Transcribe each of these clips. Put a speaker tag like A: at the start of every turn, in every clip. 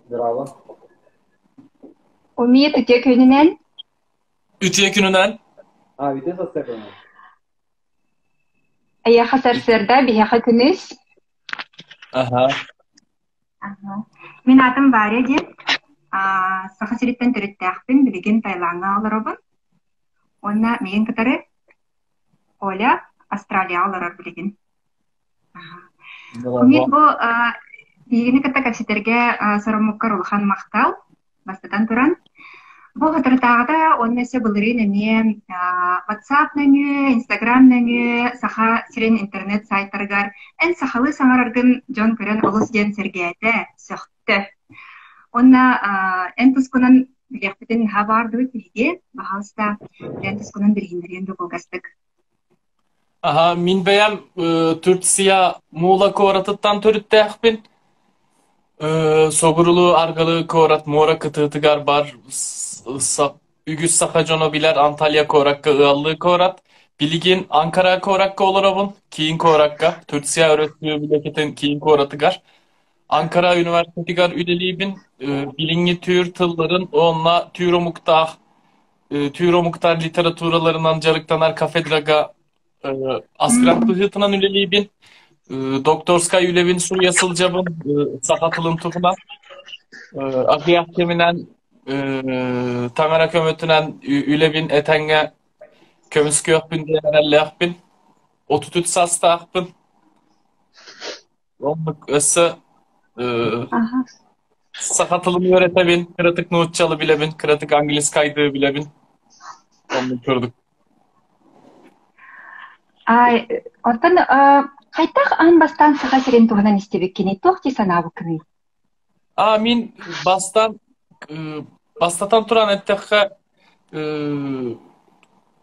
A: Браво.
B: Умит, үтүө күнүнэн.
C: Үтүө күнүнэн.
A: А, үтүө сарсыарданан.
B: Эйиэхэ сарсыарда, биһиэхэ күнүс.
C: Аха.
B: Мин аатым Варя диэн. Саха сириттэн төрүттээхпин, билигин Таилаҥҥа олоробун. Уонна миигин кытары Оля Австралияҕа олорор билигин. Умит, бу биһигини кытта кэпсэтэргэ соруммуккар улахан махтал. Бастатан туран, бу соторутааҕыта уонна өссө былырыын эмиэ WhatsApp нөҥүө, Instagram нөҥүө Саха сирин интернет сайтарыгар эн сахалыы саҥараргын дьон көрөн олус диэн сэргээтэ, сөхтө. Уонна эн тускунан билиэхпитин наһаа баҕардыбыт биһиги. Баһаалыста, эн тускунан билиһиннэриэн да кылгастык.
C: Аха, мин бэйэм Турция Мула куоратыттан төрүттээхпин. Согурулуу аргылыы куорат муора кытыытыгар бар үгүс саха дьоно билэр Анталья куоракка ыаллыы куорат. Билигин Анкара куоракка олоробун, киин куоракка, Турция Өрөспүүбүлүкэтин киин куоратыгар. Анкара университетыгар үлэлиибин. Билиҥҥи түүр тылларын уонна түүр омуктаах түүр омуктар литератураларынан дьарыктанар кафедрага аспирант быһыытынан үлэлиибин. Докторскай үлэбин суруйа сылдьабын саха тылын туһунан. Аҕыйах кэминэн таҥара көмөтүнэн үлэбин этэҥҥэ көмүскүөхпүн диэн эрэллээхпин. 33 саастаахпын. Оннук өссө саха тылын үөрэтэбин, кыратык нууччалы билэбин, кыратык английскайды билэбин. Оннук курдук.
B: Ай, оттон хайдах аан бастаан Саха сирин туһунан истибиккиний? Туох дии санаабыккыный?
C: А мин бастан бастатан туран эттэххэ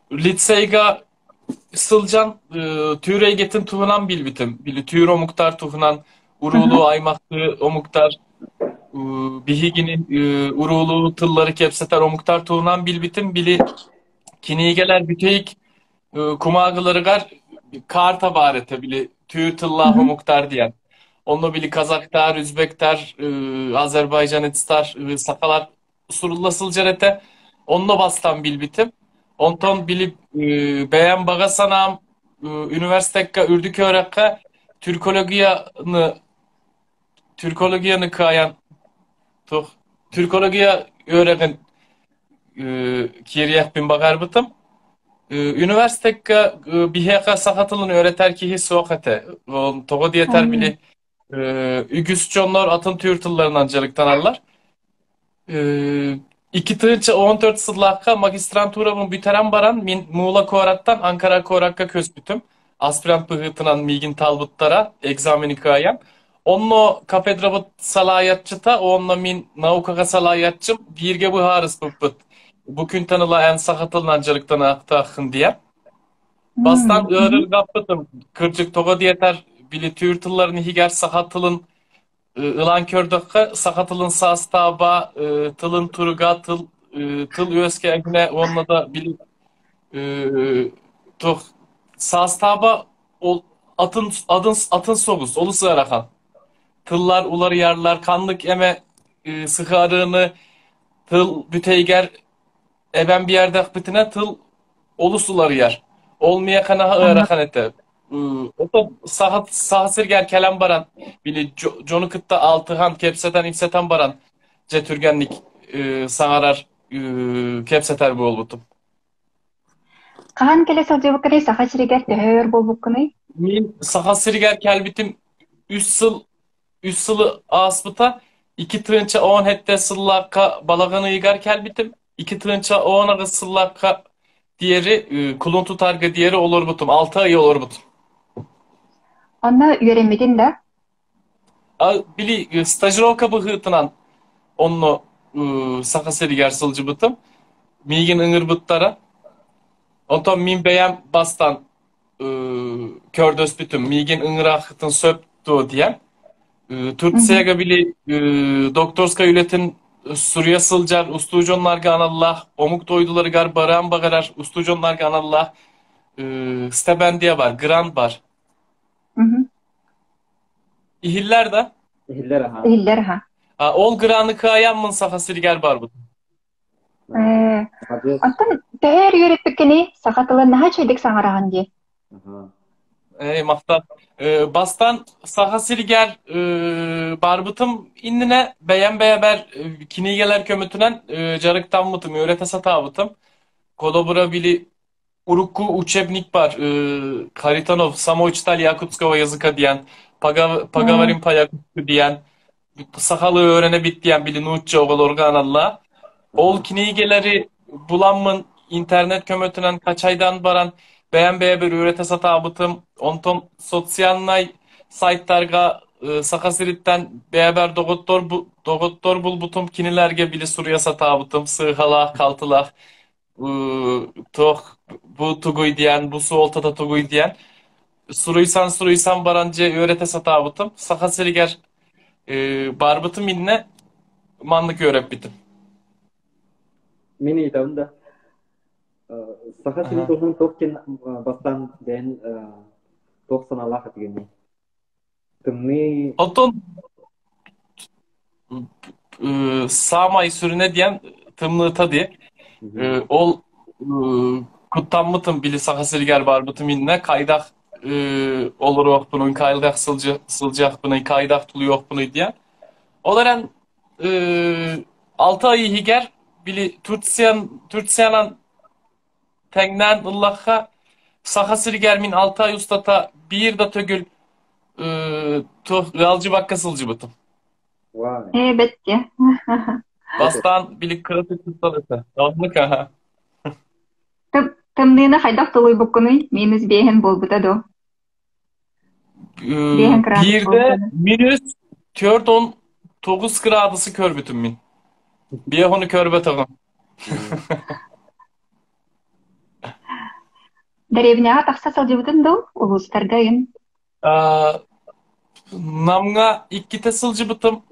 C: лицейга сылдьан түүр эйгэтин туһунан билбитим. Били түүр омуктар туһунан уруулуу аймахтыы омуктар биһигини уруулуу тыллары кэпсэтэр омуктар туһунан билбитим. Били кинигэлэр бүтэйик кумаагыларыгар карта баар этэ били түүр тыллаах омуктар диэн. Онно били казактар, өзбектер, азербайджанецтар, сахалар сурулла сылдьар этэ. Онно бастан билбитим. Онтон билип бэйэм баҕа санаам университекка үрдүк үөрэххэ түркологияны түркологияны кыайан туох түркология үөрэҕин киириэхпин баҕарбытым. Университекка биһиэхэ саха тылын үөрэтэр киһи суох этэ. Тоҕо диэтэр били үгүс дьоннор атын түүр тылларынан дьарыктаналлар. 2014 сыллаахха магистрантурабын бүтэрэн баран мин Мула куораттан Анкара куоракка көспүтүм. Аспирант быһыытынан миигин талбыттара, экзамени кыайан. Онно кафедрабыт салайааччыта уонна мин наукаҕа салайааччым бииргэ быһаарыспыппыт. Бу күнтэн ыла эн саха тылынан дьарыктаныахтааххын диэн. Бастаан ыарырҕаппытым. Кырдьык тоҕо диэтэр, били түүр тылларын иһигэр саха тылын ылан көрдөххө, саха тылын састааба, тылын туруга, тыл тыл үөскээһинэ уонна да били туох састааба ол атын атын атын соҕус, олус ыарахан. Тыллар уларыйарлар, ханнык эмэ сыһыарыыны тыл бүтэйгэр эбэн биэрдэхпитинэ тыл олус уларыйар. Ол миэхэ наһаа ыарахан этэ. Ото саха саха сиригэр кэлэн баран, били дьону кытта алтыһан, кэпсэтэн, ипсэтэн баран, дьэ түргэнник саҥарар, кэпсэтэр буолбутум.
B: Хаһан кэлэ сылдьыбыккыный Саха сиригэр төһө өр буолбуккунуй?
C: Мин Саха сиригэр кэлбитим үс сыл үс сылы ааспыта. 2017 сыллаахха балаҕан ыйыгар кэлбитим. 2018 сыллаахха диэри кулун тутарга диэри олорбутум. 6 ай олорбутум.
B: Онно үөрэммитин да?
C: Били стажировка быһыытынан онно Саха сиригэр сылдьыбытым. Миигин ыҥырбыттара. Онтон мин бэйэм бастан көрдөспүтүм. Миигин ыҥырааххытын сөп дуо диэн. Турцияга били докторскай үлэтин суруйа сылдьар устудьуоннарга аналлаах, омук дойдуларыгар барыан баҕарар устудьуоннарга аналлаах стипендия бар, грант бар. Иһиллэр да?
A: Иһиллэр аха.
B: Иһиллэр аха.
C: Ол граны кыайаммын Саха сиригэр барбытым.
B: Ээ, оттон төһө өр үөрэппиккиний? Саха тылын наһаа үчүгэйдик саҥараҕын дии.
C: Эй, махтал. Бастан Саха сиригэр барбытым иннинэ бэйэм бэйэбэр кинигэлэр көмөтүнэн дьарыктаммытым, үөрэтэ сатаабытым. Холобура били урукку учебник бар, Харитонов «Самой читали якутского языка» диэн, «Поговорим по-якутски» диэн, сахалыы үөрэнэбит диэн били нуучча оҕолорго аналлаах. Ол кинигэлэри буламмын интернет көмөтүнэн качайдан баран бэйэм бэйэбэр үөрэтэ сатаабытым. Онтон социальнай сайтарга Саха сириттэн бэйэбэр доҕоттор, доҕоттор булбутум, кинилэргэ били суруйа сатаабытым, сыыһалаах, халтылаах туох бу тугуй диэн, бу суолтата тугуй диэн суруйсан-суруйсан баран дьэ үөрэтэ сатаабытым. Саха сиригэр барбытым иннэ маннык үөрэппитим.
A: Мин ыйытабын да. Саха сирин туһунан туох диэн бастаан бэйэн туох санаалаах этигиний? Тымныы...
C: Оттон саамай сүрүнэ диэн тымныыта дии. Ол куттаммытым били Саха сиригэр барбытым иннэ хайдах олоруохпунуй, хайдах сылдьыахпыный, хайдах тулуйуохпунуй диэн. Ол эрэн 6 ай иһигэр били Турциянан тэҥнээн ыллахха Саха сиригэр мин 6 ай устата биир да төгүл ыалдьыбакка сылдьыбытым.
B: Ээ, бэттиэ.
C: Бастаан били кыратык туттар этэ. Оннук аха.
B: Тымныыны хайдах тулуйбуккунуй? Минус биэһин буолбута дуо? Биэһин градус
C: Биирдэ
B: буолбута.
C: минус 4-19 градусы көрбүтүм мин. Биэх ону көрбөтөҕүм.
B: Дэриэбинэҕэ тахса сылдьыбытын дуу? Улуустарга ыйын.
C: Намҥа иккитэ сылдьыбытым.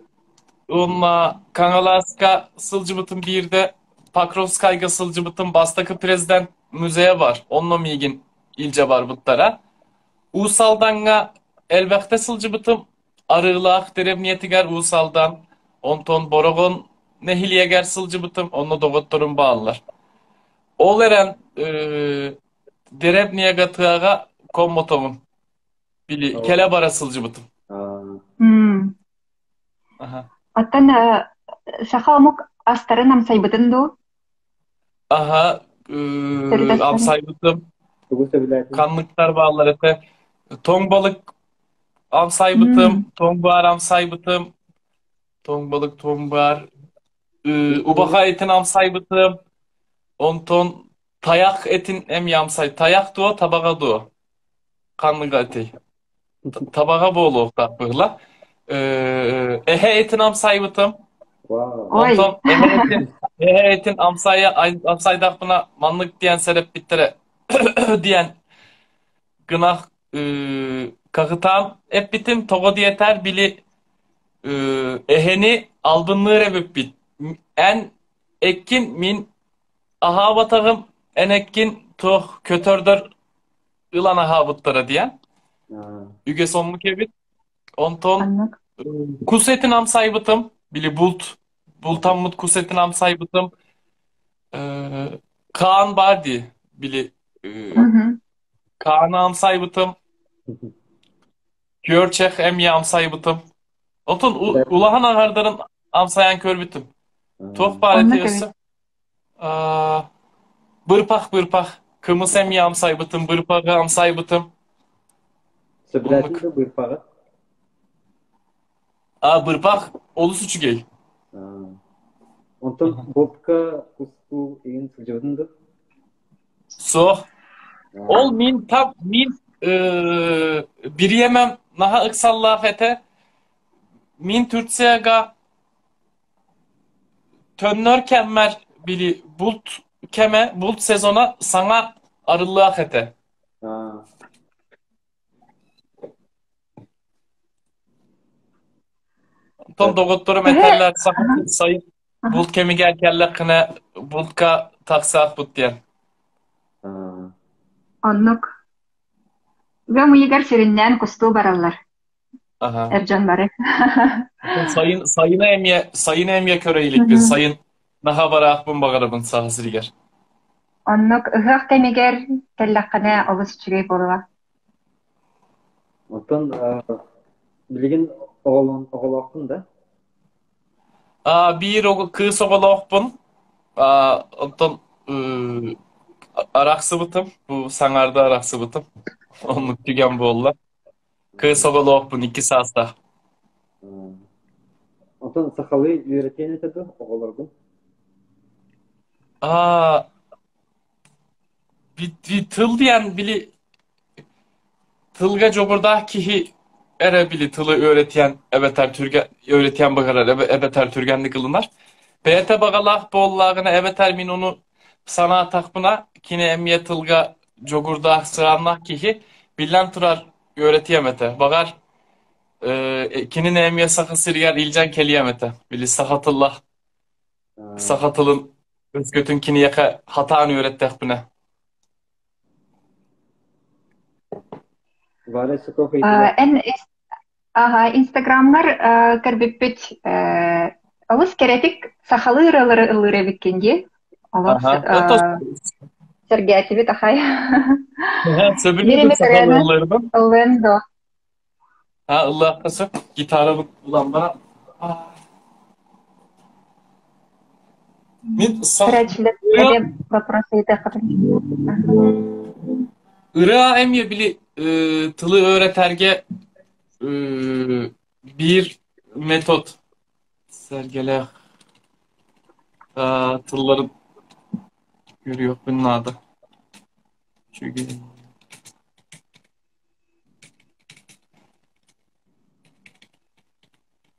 C: Уонна Кангалааска сылдьыбытым биирдэ, Покровскайга сылдьыбытым. Бастакы президент музейа бар. Онно миигин илдьэ барбыттара. Уус Алдаҥҥа элбэхтэ сылдьыбытым. Арыылаах дэриэбинэтигэр Уус Алдан, онтон Бороҕон нэһилиэгэр сылдьыбытым. Онно доҕотторум бааллар. Ол эрэн дэриэбинэгэ тыаҕа коммотоҕум. Били кэлэ бара сылдьыбытым. Аха.
B: Оттон саха омук астарын амсайбытын дуу?
C: Аха,
B: Төрүт астарын.
C: амсайбытым.
A: Тугу сөбүлээтиҥ?
C: Ханныктар бааллар этэ. Тоҥ балык амсайбытым, тоҥ баар амсайбытым, тоҥ балык, тоҥ баар. Убаха этин амсайбытым. Онтон тайах этин эмиэ амсай. Тайах дуо, табаҕа дуо? Ханныга этэй? Табаҕа буолуохтаах быһыла. Эһэ этин амсайбытым.
A: Вау.
B: Ой.
C: Онтон эһэ этин, эһэ этин амсайа амсайдахпына маннык диэн сэрэппиттэрэ диэн гынах каҕытаан эппитим. Тоҕо диэтэр били эһэни албынныыр эбиппит. Эн эккин мин аһаабатаҕым, эн эккин туох көтөрдөр ылан аһаабыттара диэн. Үгэс оннук эбит. Онтон
B: Оннук.
C: кус этин амсайбытым. Били булт, бултаммыт кус этин амсайбытым. Каан бар дии. Били Кааны амсайбытым. Күөрчэх эмиэ амсайбытым. Отон улахан аҥардарын амсайан көрбүтүм. Туох баар
B: Оннук
C: этэй
B: эбит.
C: өссө? Бырпах бырпах. Кымыс эмиэ амсайбытым, бырпаҕы амсайбытым.
A: Сөбүлээтиҥ
C: Оннук.
A: да быырпаҕы?
C: А, бырпах олус үчүгэй.
A: Онтон бултка кустуу игин сылдьыбытын да?
C: Суох. Ол мин тап мин бириэмэм наһаа ыксаллаах этэ. Мин Турцияга Төннөр кэммэр били булт кэмэ, булт сезона саҥа арыллыах этэ. Онтон доҕотторум этэллэр саха сайын булт кэмигэр кэллэххинэ бултка тахсаахпыт диэн.
B: Оннук. Ыам ыйыгар сүрүннээн кустуу бараллар.
C: Аха.
B: Эр дьон бары.
C: Сайын сайына эмиэ сайына эмиэ көрө иликпин. Сайын наһаа бараахпын баҕарабын саха сиригэр.
B: Оннук ыһыах кэмигэр кэллэххинэ олус үчүгэй буолуо.
A: Оттон билигин оҕолоохпун да?
C: Биир кыыс оҕолоохпун. Онтон арахсыбытым. Бу саҥарда арахсыбытым. Оннук түгэн буолла. Кыыс оҕолоохпун 2 саастаах.
A: Онтон сахалыы үөрэтиэн этэ дуо оҕолоргун?
C: Тыл диэн били тылга дьоҕурдаах киһи эрэ били тылы öğretiyen эбэтэр түргэн öğretiyen баҕарар эбэтэр түргэнник ылынар. Бэйэтэ баҕалаах буоллаҕына эбэтэр мин ону санаатахпына кини эмиэ тылга дьоҕурдаах сыраннаах киһи биллэн турар öğretиэм этэ. Баҕар кинини эмиэ саха сиригэр илдьэн кэлиэм этэ. Били саха тыллаах саха тылын өскөтүн киниэхэ хатаан үөрэттэхпинэ.
A: Валя Соков ыйытыга
B: Эн Инстаграмҥар көрбүппүт олус кэрэтик сахалыы ырыалары ыллыыр эбиккин дии. Олох сэргээтибит ахай. Биир
C: Сөбүлүүбүн
B: эмит
C: сахалыы
B: ырыаны
C: ыллыырбын.
B: ыллыан дуо?
C: Ha, ыллыахха сөп. Гитарабын булан баран. Мин
B: Көрөөччүлэр
C: ырыа
B: эмиэ вопрос ыйытыаххытын.
C: ырыа эмиэ били тылы öğreterге биир метод сэргэлээх тылларын көрүөхпүн наада. Үчүгэй.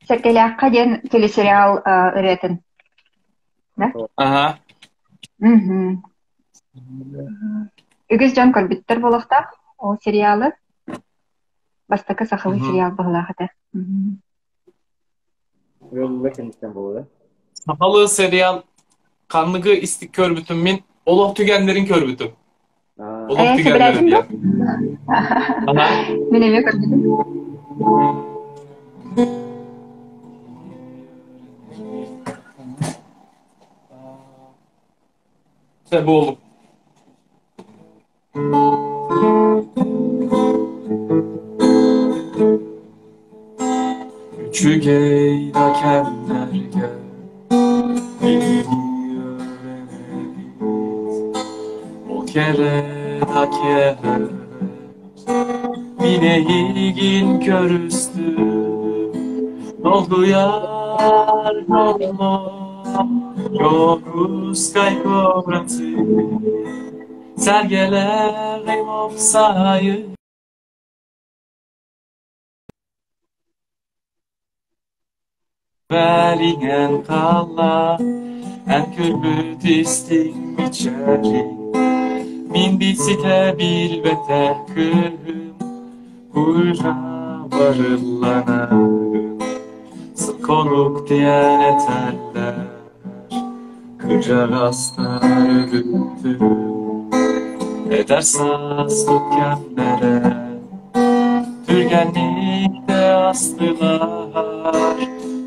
B: Сэргэлээххэ диэн телесериал ырыатын. Да?
C: Аха.
B: Үгүс дьон көрбүттэр буолуохтаах ол сериалы. Бастакы сахалыы сериал быһыылаах этэ.
A: Ыаллар кэнниттэн буолла.
C: Сахалыы сериал ханныгы истик көрбүтүм мин олох түгэннэрин көрбүтүм. Олох
B: Ээ,
C: түгэннэрин
B: сөбүлээтиҥ дуо?
C: диэн. Аха.
B: Мин эмиэ көрбүтүм.
C: Чэ буолуп. Үчүгэй да кэмнэргэ биһиги үөрэнэбит, ол кэрэ да киэһэ мин эйигин көрүстүм, долгуйар дьоллоох Дьокуускай куораты Сэргэлэрим уопсайы Бэриҥэн хаалла, эн көрбүт истиҥ мичээриҥ Мин билситэ билбэтэх кыыһым Куйга барылланарын Сыл-хонук диэн этэллэр Кырдьаҕастар өлбүттэр Эдэр сааспыт кэмнэрэ Түргэнник да астылар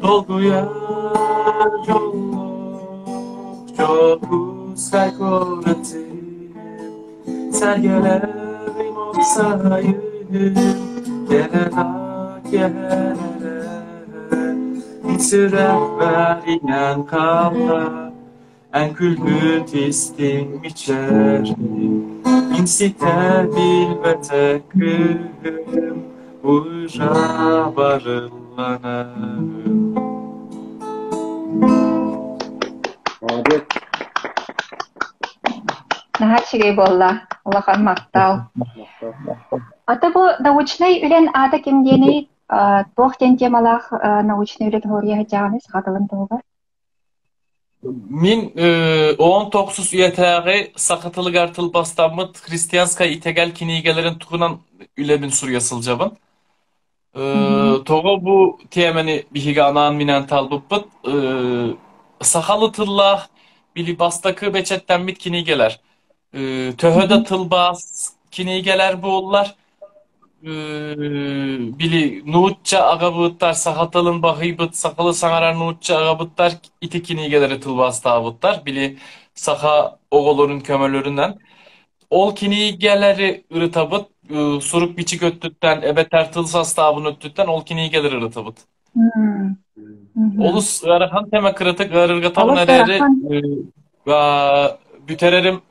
C: Долгуйар дьоллоох Дьокуускай куоратын Сэргэлэрим уопсайым Кэрэ Мин сүрэхпэр иҥэн хаалла Эн күлбүт истиҥ мичээриҥ Мин ситэ билбэтэх кыыһым Ужа барылланарым
A: Молодец.
B: Наһаа үчүгэй буолла. Улахан махтал.
A: Махтал.
B: Ата бу научнай үлэн аата ким диэний? Туох диэн темалаах научнай үлэ туһуруйа сылдьаҕыный саха тылын туһугар?
C: Мин 19 үйэтээҕи саха тылыгар тылбастаммыт христианскай итэҕэл кинигэлэрин туһунан үлэбин суруйа сылдьабын. Тоҕо бу тиэмэни биһиги анаан-минээн талбыппыт? Сахалы тыллаах били бастакы бэчэттэммит кинигэлэр. Төһө да тылбаас кинигэлэр буоллар, Били нуучча аҕабыыттар саха тылын баһыйбыт, сахалыы саҥарар нуучча аҕабыттар ити кинигэлэри тылбаастаабыттар. Били саха оҕолорун көмөлөрүнэн. Ол кинигэлэри ырытабыт, сурук-бичик өттүттэн эбэтэр тыл састаабын өттүттэн ол кинигэлэри ырытабыт. Олус ыарахан тема кыратык ыарыргатабын
B: Олус
C: эрээри
B: ыарахан.
C: бүтэрэрим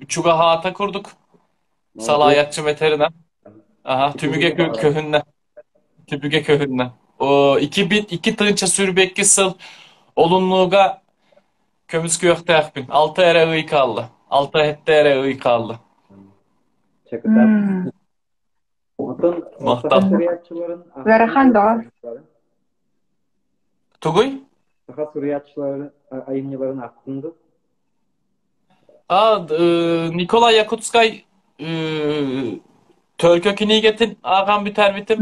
C: чугаһаата курдук.
A: Молодец.
C: Салайааччым этэринэн. Аха, түмүгэ көһүннэ. Түбүгэ көһүннэ. О, 2022 сыл олуннууга көмүс күөхтээхпин. 6 эрэ ый хаалла. 6 хетте эрэ ый хаалла.
A: Чакытар. Онтон саха
C: Махтал.
A: суруйааччыларын
B: Ыарахан бөҕө.
C: Тугуй?
A: Саха суруйааччыларын айымньыларын аахтын дуо?
C: А, Николай Якутскай Төлкө кинигэтин ааҕан бүтэрбитим.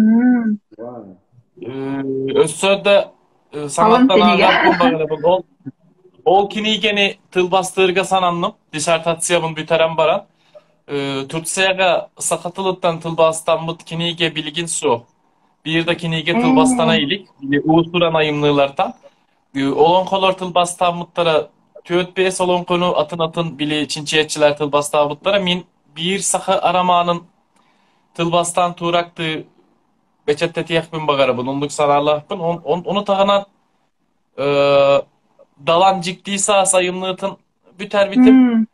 C: Өссө да саҥаттан ааҕарбын баҕарабын. Ол, ол кинигэни тылбастыырга сананным. Диссертациябын бүтэрэн баран. Турцияга саха тылыттан тылбаастаммыт кинигэ билигин суох. Биир да кинигэ тылбастана илик. Уус-уран айымньылартан. Олоҥхолор тылбаастаабыттара 4-5 олоҥхону атын-атын били чинчийээччилэр тылбаастаабыттара. Мин биир саха арамаанын тылбаастаан туурактыы бэчэттэтиэхпин баҕарабын, оннук санаалаахпын. Ону таһынан Далан дьиктии саас айымньытын бүтэрбитим.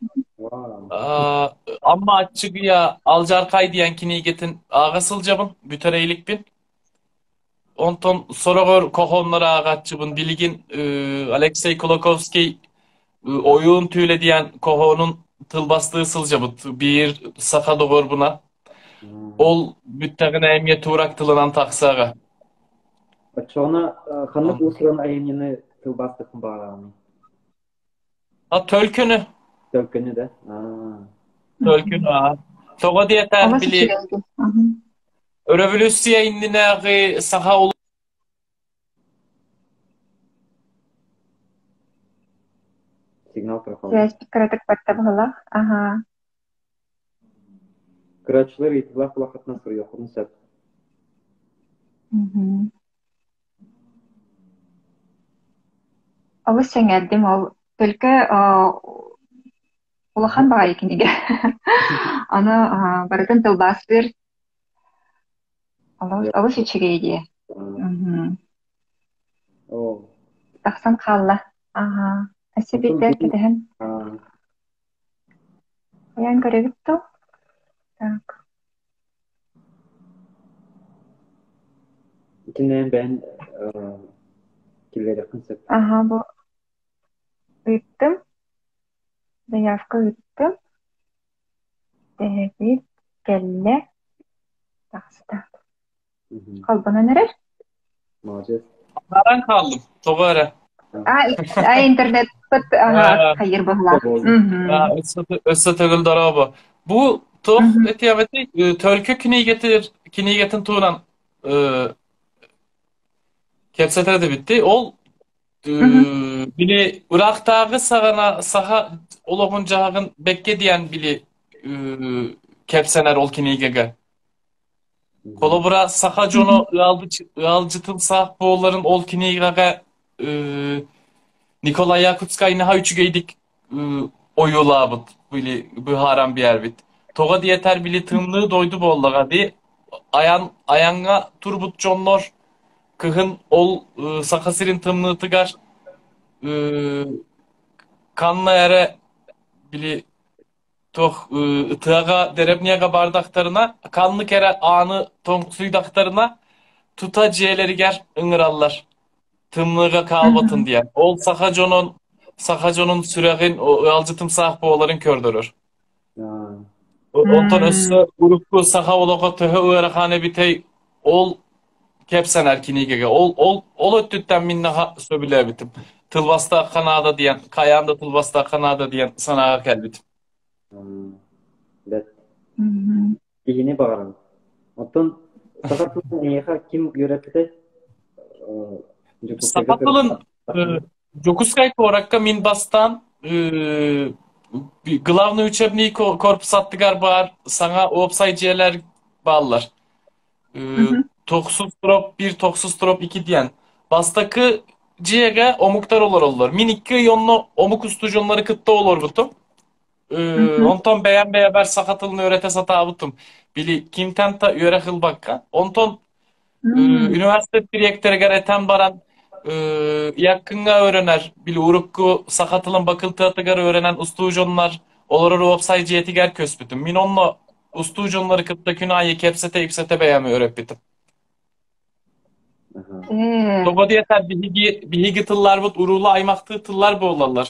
C: Амма Аччыгыйа Алдьархай диэн кинигэтин ааҕа сылдьабын, бүтэрэ иликпин. Онтон сороҕор хоһооннору ааҕааччыбын. Билигин Алексей Кулаковский Ойуун түүлэ диэн хоһоонун тылбастыы сылдьабыт биир саха доҕорбуна. Ол бүттэҕинэ эмиэ туурак тылынан тахсыаҕа.
A: Оччоҕуна ханнык уус-уран айымньыны тылбаастыаххын баҕараҕыный?
C: А төлкөнү.
A: Төлкөнү да?
C: Төлкөнү аа. Тоҕо диэтэр
B: Олус
C: били
B: үчүгэй.
C: өрөбүлүүссүйэ иннинээҕи саха
A: Сигнал пропал.
B: Связь кыратык барта быһылаах. Аха.
A: Көрөөччүлэр ыйытыылаах улахатынан суруйуоххутун сөп.
B: Олус сэҥээрдим ол төлкө улахан баҕайы кинигэ. Аны барытын тылбаастыыр олус олус үчүгэй дии. Тахсан хаалла. Аһаа. Өссө биирдэ кэтэһэн. Хайаан көрөбүт дуу? Так.
A: Итиннээн бэйэн киллэриэххин сөп.
B: Аһаа, бу ыыттым. Заявка ыыттым. Тэһэбит кэллэ. Таҕыста. Холбонон эрэр.
A: Молодец.
C: Баран хааллым. Тоҕо эрэ.
B: А, интернетпыт хайыр быһылаах.
C: Өссө төгүл дорообо. Бу туох этиэбитий? Төлкө кинигэтир кинигэтин туһунан кэпсэтэр эбитти. Ол били ыраахтааҕы саҕана саха олоҕун-дьаһаҕын бэккэ диэн били кэпсэнэр ол кинигэгэ. Холобура, саха дьоно ыалдьытымсаах буоларын ол кинигэҕэ Николай Якутскай наһаа үчүгэйдик ойуулаабыт, били быһааран биэрбит. Тоҕо диэтэр били тымныы дойду буоллаҕа дии, айан айаҥҥа турбут дьоннор кыһын ол Саха сирин тымныытыгар ханна эрэ били туох ытыаҕа дэрэбниэҕэ бардахтарына ханнык эрэ ааны тоҥсуйдахтарына тута дьиэлэригэр ыҥыраллар тымныыга хаалбатын диэн ол саха дьонун саха дьонун сүрэҕин ыалдьытымсаах буоларын көрдөрөр онтон өссө урукку саха олоҕо төһө ыарахан эбитэй ол кэпсэнэр кинигэгэ ол ол ол өттүттэн мин наһаа сөбүлээбитим тылбастаахха наада диэн хайаан да тылбастаахха наада диэн санааҕа кэлбитим
A: Бэт. Киһини баҕарабын. Оттон саха тылын эйиэхэ ким үөрэппитэй?
C: Саха тылын Дьокуускай куоракка мин бастаан главный учебный корпус аттыгар баар саҥа уопсай дьиэлэр бааллар. Тохсус троп 1, тохсус троп 2 диэн. Бастакы дьиэгэ омуктар олороллор. Мин 2 ый онно омук устудьуоннары кытта олорбутум. Онтон бэйэм бэйэбэр саха тылын үөрэтэ сатаабытым. Били кимтэн да үөрэх ылбакка. Онтон Üniversite дириэктэригэр этэн баран, яккыҥҥа öğrenэр, били урукку саха тылын бакылтыатыгар öğrenэн устуудьуннар олорор уопсай дьиэтигэр көспүтүм. Мин онно устуудьуннары кытта күн аайы кэпсэтэ-ипсэтэ бэйэм öğреппитим. Тоҕо диэтэр биһиги биһиги тылларбыт уруула аймахтыы тыллар буолаллар.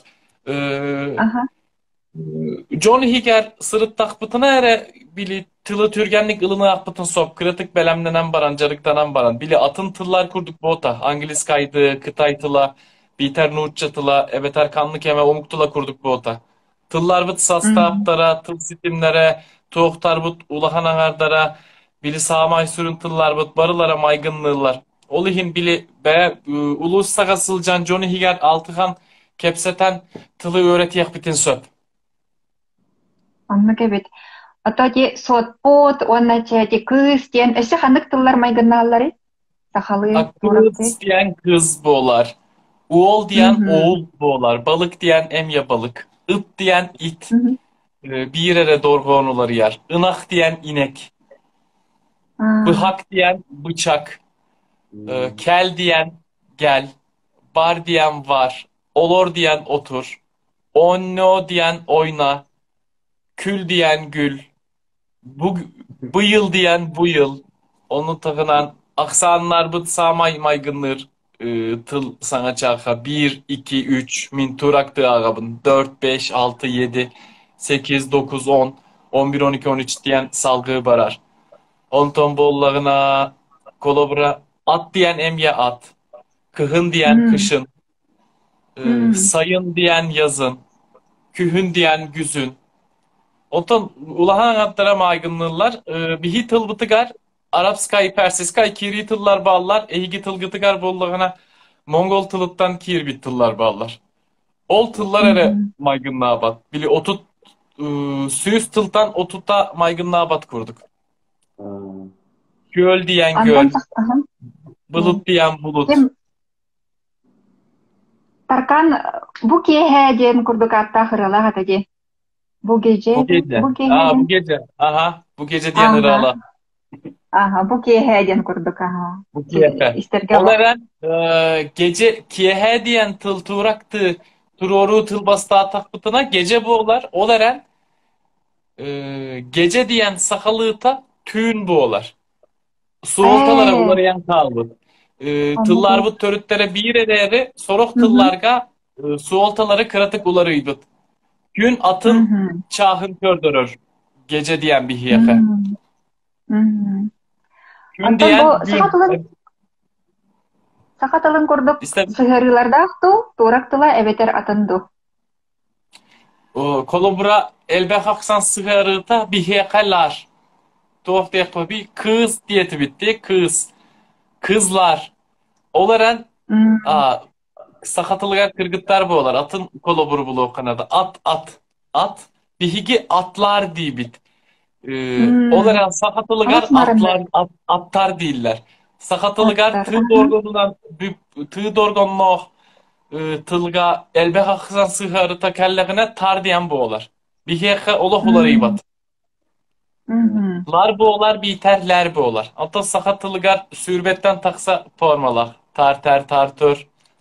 C: Дьон иһигэр сырыттахпытына эрэ били тылы түргэнник ылыныахпытын сөп, кыратык бэлэмнэнэн баран, дьарыктанан баран. Били атын тыллар курдук буота, английскайды, кытай тыла, биитэр нуучча тыла, эбэтэр ханнык эмэ омук тыла курдук буота. Тылларбыт састааптара, тыл ситимнэрэ, туохтарбыт улахан аҥардара, били саамай сүрүн тылларбыт барылара майгынныыллар. Ол иһин били бэйэ улуус саҕа сылдьан дьон иһигэр алтыһан кэпсэтэн тылы үөрэтиэхпитин сөп.
B: Оннук эбит. Ото ити суотпут уонна чэ ити кыыс диэн өссө ханнык тыллар майгыннаалларый? Сахалыы, туораттыы.
C: Кыыс диэн кыз буолар. Уол диэн оул буолар. Балык диэн эмиэ балык. Ыт диэн ит. Биир эрэ дорҕоон уларыйар. Ынах диэн инек. Быһак диэн бычак. Кэл диэн гэл. Бар диэн var. Олор диэн отур. Оонньоо диэн ойна. Күл диэн гүл. Бу, быйыл диэн бу йыл. Ону таһынан ахсааннарбыт саамай майгынныыр тыл саҥа чааха 1, 2, 3 мин турактыы ааҕабын. 4, 5, 6, 7, 8, 9, 10, 11, 12, 13 диэн салгыы барар. Онтон буоллаҕына холобура ат диэн эмиэ ат, кыһын диэн кышын, сайын диэн язын, күһүн диэн күзүн. Онтон улахан аҥардара майгынныыллар. Биһи тылбытыгар арабскай, персидскай киирии тыллар бааллар. Эһиги тылгытыгар буоллаҕына монгол тылыттан киирбит тыллар бааллар. Ол тыллар эрэ майгыннаабат. Били 30 сүүс тылтан 30-та майгыннаабат курдук. Күөл диэн
B: Онтон
C: күөл,
B: Мм.
C: былыт диэн булут.
B: Ким Таркан бу киэһэ диэн курдук ааттаах ырыалаах этэ дии. Бу gece,
C: Bu gece.
B: бу киэһэ
C: Aa,
B: диэн.
C: bu gece. Aha, bu gece диэн
B: Ааһа,
C: ырыалаах.
B: ааһа, бу киэһэ диэн курдук, аһа.
C: Bu киэһэ.
B: Истэргэ
C: Ол эрэн gece киэһэ диэн тыл тууракты туруоруу тылбастаатахпытына gece буолар. Ол эрэн gece диэн сахалыыта түүн буолар. Суолталара
B: Ээ,
C: уларыйан хаалбыт.
B: оннук эбит.
C: Тылларбыт төрүттэрэ биир эрээри, сорох тылларга суолталары кыратык уларыйбыт. Күн атын чааһын көрдөрөр gece диэн биһиэхэ. Күн
B: Онтон бу
C: диэн
B: саха
C: күн.
B: тылын саха тылын курдук
C: Истэ
B: сыһыарыылардаах дуу, туорак тыла эбэтэр атын дуу?
C: Холобура элбэх ахсан сыһыарыыта биһиэхэ лар. Туох диэхпэ кыыс диэтибит дии кыыс. Кызлар. Ол эрэн саха тылыгар кыргыттар буолар. Атын холобуру булуохха наада. Ат, ат, ат. Биһиги атлар диибит. Ол эрэн саха тылыгар
B: Олус маарыннар.
C: атлар, ат, аттар дииллэр. Саха тылыгар
B: Аттар.
C: тыы доргонунан тыы доргонноох тылга элбэх ахсан сыһыарыта кэллэҕинэ тар диэн буолар. Биһиэхэ олох уларыйбат. Лар буолар, биитэр лэр буолар. Оттон саха тылыгар сүүрбэттэн тахса формалар. Тар тэр, тар төр,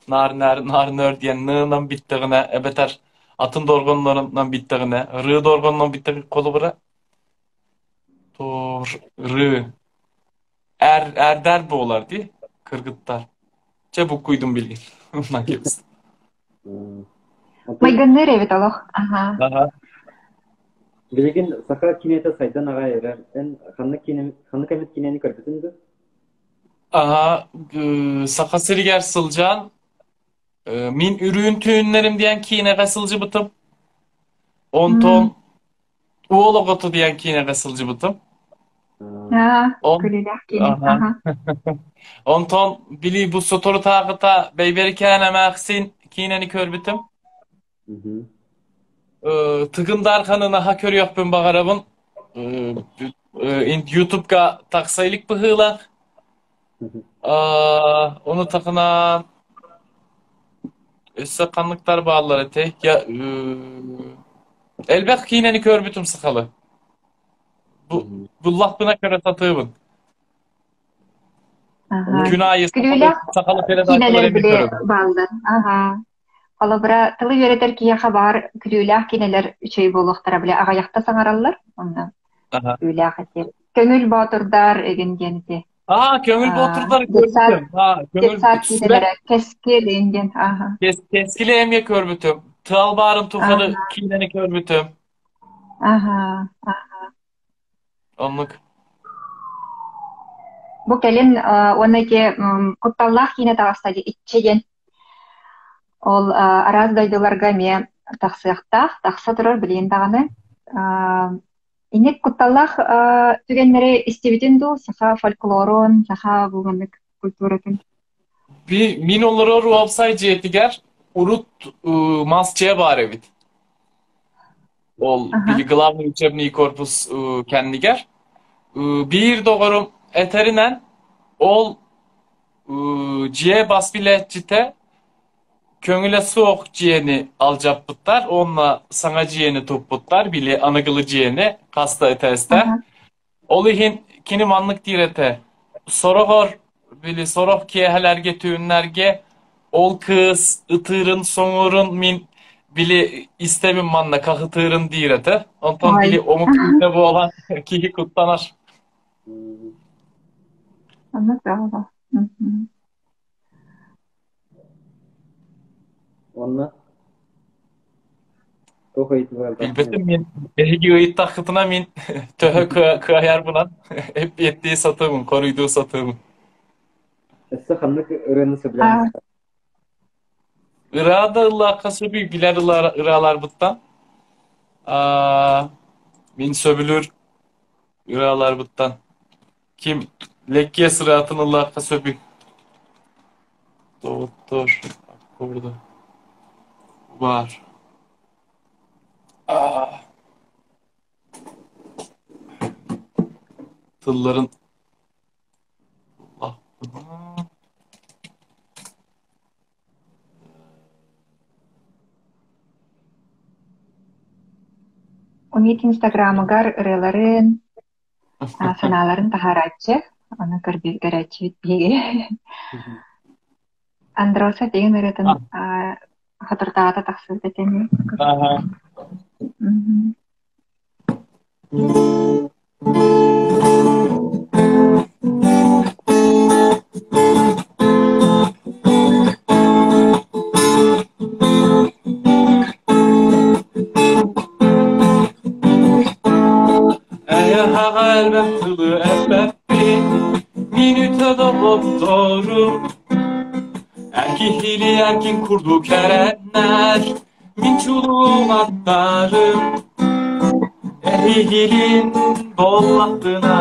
C: нар нэр, нар нөр диэн ны-нан бүттэҕинэ эбэтэр атын дорҕоннорунан бүттэҕинэ, ры дорҕоннон бүттэҕинэ холобура тор, ры, эр, эрдэр буолар дии кыргыттар. Чэ буккуйдум билигин. Оннан кэбис.
B: Майгынныыр эбит олох. Аха.
C: Аха.
A: Билигин саха киинэтэ сайдан аҕай эрэр. Эн ханнык киинэ ханнык эмит киинэни көрбүтүн дуу?
C: Аха, Саха сиригэр сылдьан мин Үрүүн түүннэрим диэн киинэҕэ сылдьыбытым. Онтон Уол оҕото диэн киинэҕэ сылдьыбытым.
B: Аа,
C: Он,
B: күлүүлээх киинэ.
C: аха.
B: Аха.
C: Онтон били бу соторутааҕыта Бэйбэрикээн эмээхсин киинэни көрбүтүм. Тыгын Дарханы наһаа көрүөхпүн баҕарабын. YouTube'га тахса илик быһыылаах. Ону таһынан өссө ханныктар бааллар этэй? Я элбэх киинэни көрбүтүм сахалы. Бу буллахпына көрө сатыыбын. Күн аайы
B: Күлүүлээх
C: сахалы
B: киинэлэр
C: передачалар эмиэ
B: били
C: көрөбүн.
B: бааллар. Аха. Холобура, тылы үөрэтэр киһиэхэ баар күлүүлээх киинэлэр үчүгэй буолуохтара били аҕыйахта саҥараллар. Онно
C: Аха.
B: күлүүлээх ити. Көҥүл боотурдар игин диэн ити.
C: Аа, Көҥүл Боотурдары
B: Детсад,
C: көрбүтүм. Аа, Көҥүл
B: детсад
C: сүбэ
B: киинэлэрэ Кэскил игин диэн. Аха.
C: Кэскили эмиэ көрбүтүм. Тыал баарын тухары
B: Аха.
C: киинэни көрбүтүм.
B: Аха.
C: Оннук.
B: Бу кэлин уонна ити кутталлаах киинэ таҕыста дии Иччи диэн. Ол араас дойдуларга эмиэ тахсыахтаах, тахса турар билигин даҕаны. Инник кутталлаах түгэннэри истибитин дуу, саха фольклорун, саха бу маннык культуратын?
C: Мин олорор уопсай дьиэтигэр урут мас дьиэ баар эбит. Ол били главный учебный корпус кэннигэр. Биир доҕорум этэринэн ол дьиэ бас билээччитэ көҥүлэ суох дьиэни алдьаппыттар уонна саҥа дьиэни туппуттар, били аныгылы дьиэни хас да этээстээх. Ол иһин кини маннык диир этэ: сороҕор били сорох киэһэлэргэ, түүннэргэ ол кыыс ытыырын, соҥуурун мин били истэбин манна хаһытыырын диир этэ. Онтон били омук киһитэ буолан киһи куттанар.
B: Оннук да
A: Уонна туох ыйытыылардаах
C: Билбэтим мин эһиги ыйыттаххытына мин төһө кыайарбынан эппиэттии сатыыбын, хоруйдуу сатыыбын.
A: Өссө ханнык ырыаны сөбүлээн
C: Ырыа да ыллаахха сөбүй билэр ырыаларбыттан. Мин сөбүлүүр ырыаларбыттан. Ким Лэккиэс ырыатын ыллаахха сөбүй? Доҕоттор, аккорда баар. Тылларын
B: Умит инстаграмыгар ырыаларын, санааларын таһаарааччы, ону көрөөччүбүт биһиги. Андроса деген ырыатын соторутааҕыта тахсыбыт этэ эмиэ.
C: Эйэхэ элбэх тылы эппэппин, мин үтө доҕотторум. Эр киһили эркин курдук эрэннэр, мин чулуум аттарым. Эһигилин буоллахпына,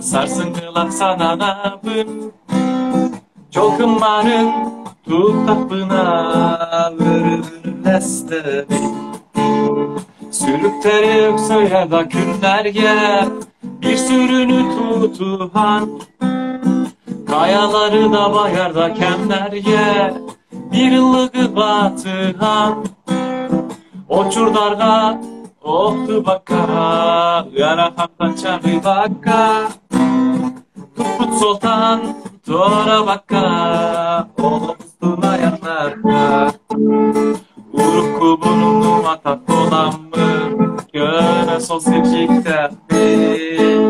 C: сарсыҥҥылар сананабын. Дьолгуммарын туттахпына, өрүбүн Сүрүктэри өксөйө да күннэргэ bir sürünü tutuhan Kayaları da bayar da kemlerge bir ılıgı batıhan Очурдарга охтубакка ыарахантан чарыйбакка Туппут суолтан туорабакка олох аяннарга Уруккубун умнубатах буоламмын көнө сол сирдьиттээхпин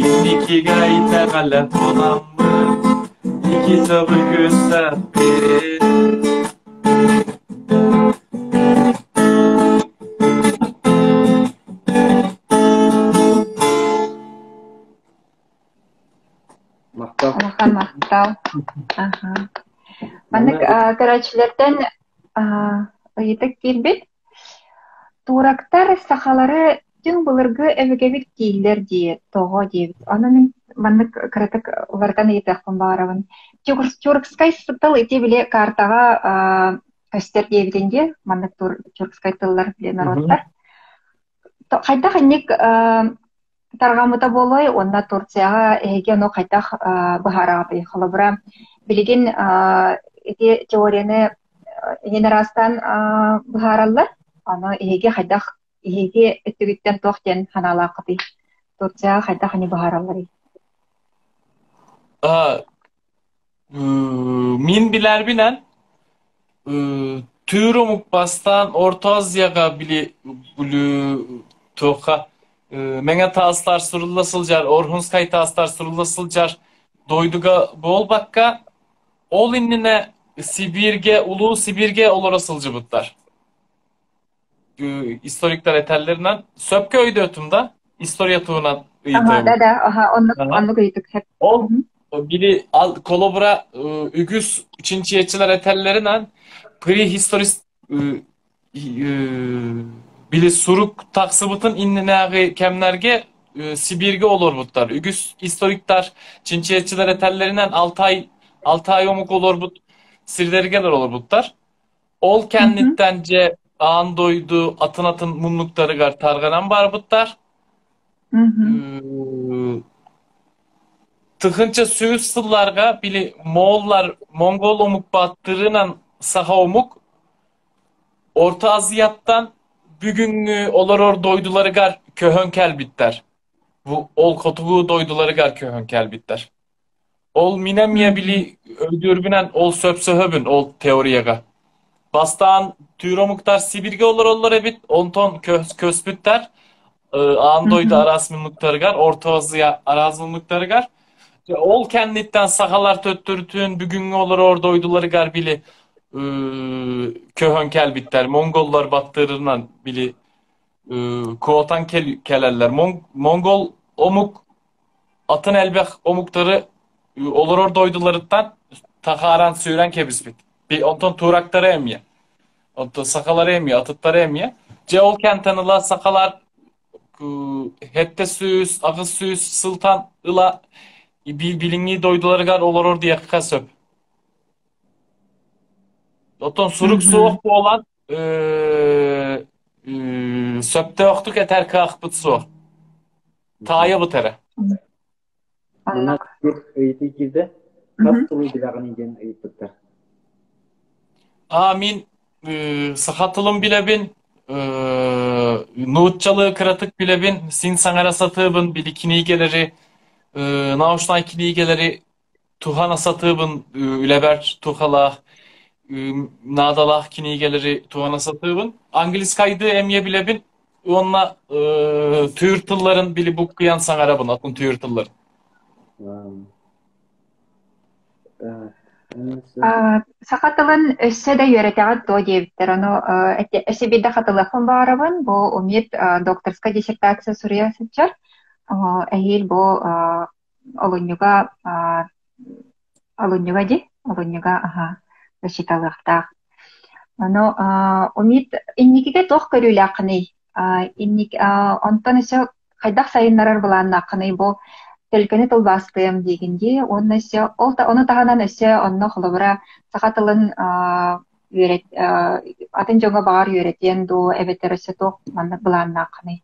C: Инникигэ итэҕэллээх буоламмын икки төгүл күүстээхпин
A: Махтал.
B: Улахан махтал. Аха. Маннык көрөөччүлэртэн ыйытык киирбит. Туурактар сахалары түҥ былыргы өбүгэбит дииллэр дии, тоҕо диэбит. Ону мин маннык кыратык уларытан ыйытыахпын баҕарабын. Тюркскай тыл ити били картаҕа көстөр диэбитин дии, маннык тюркскай тыллар били норуоттар. Хайдах инник. Тарҕаммыта буолуой уонна Турцияҕа эһиги ону хайдах быһаараҕытый? Холобура, билигин ити теорияны эҥин араастаан быһаараллар. Ону эһиги хайдах эһиги өттүгүттэн туох диэн санаалааххытый? Турцияҕа хайдах ини быһааралларый?
C: Мин билэрбинэн түүр омук бастаан Орто Азияҕа били туохха Мэҥэ таастар сурулла сылдьар, Орхунскай таастар сурулла сылдьар дойдуга буолбакка, ол иннинэ Сибииргэ, Улуу Сибииргэ олоро сылдьыбыттар. Историктар этэллэринэн сөпкө өйдөөтүм да история туһунан
B: Аха,
C: ыйытыым.
B: да, да, аха, оннук,
C: Аха.
B: оннук ыйытык сөп.
C: Ол били холобура үгүс чинчийээччилэр этэллэринэн prehistoрист били сурук тахсыбытын иннинээҕи кэмнэргэ Сибииргэ олорбуттар. Үгүс историктар, чинчийээччилэр этэллэринэн Алтай Алтай омук олорбут сирдэригэр олорбуттар. Ол кэнниттэн дьэ аан дойду атын-атын муннуктарыгар тарҕанан барбыттар. Тыһыынча сүүс сылларга били моҕоллар монгол омук баттырынан саха омук Орто Азияттан бүгүҥҥү олорор дойдуларыгар көһөн кэлбиттэр. Бу ол хотугу дойдуларыгар көһөн кэлбиттэр. Ол мин эмиэ били өйдүүрбүнэн ол сөпсөһөбүн ол теорияҕа. Бастаан түүр омуктар Сибиргэ олороллор эбит, онтон көспүттэр аан дойду араас муннуктарыгар, Орто Азия араас муннуктарыгар. Ол кэнниттэн сахалар төттөрүтүн бүгүҥҥү олорор дойдуларыгар били көһөн кэлбиттэр. Монголлар баттыырынан били куотан кэлэллэр. Монгол омук атын элбэх омуктары олорор дойдуларыттан тахааран сүүрэн кэбиспит. Онтон турактары эмиэ. Онтон сахалары эмиэ, атыттары эмиэ. Дьэ ол кэнтэн ыла сахалар 700, 800 сылтан ыла билиҥҥи дойдуларыгар олорор диэххэ сөп. Оттон сурук суох буолан сөптөөхтүк этэр кыахпыт суох. Таайабыт эрэ.
A: Манна ыйытыы киирдэ. Хас тылы билэҕиний диэн ыйыппыттар.
C: Аа мин саха тылын билэбин, нууччалыы кыратык билэбин, син саҥара сатыыбын, били кинигэлэри, научнай кинигэлэри туһана сатыыбын, үлэбэр тухалаах, наадалаах кинигэлэри туһана сатыыбын. Английскайды эмиэ билэбин уонна түүр тылларын били буккуйан саҥарабын, атын түүр тылларын.
B: Саха тылын өссө да үөрэтэҕит дуо диэбиттэр. Ону өссө биирдэ хатылыахпын баҕарабын. Бу Умит докторскай диссертация суруйа сылдьар. Эһиил бу олунньуга олунньуга дии олунньуга аһа засчиталыахтаах. Ону Умит инникигэ туох көрүүлээххиний? Инник онтон өссө хайдах сайыннарар былааннааххыный бу төлкөнү тылбаастыам диигин дии уонна өссө ол ону таһынан өссө онно холобура саха тылын үөрэт атын дьоҥҥо баҕар үөрэтиэн дуу эбэтэр өссө туох маннык былааннааххыный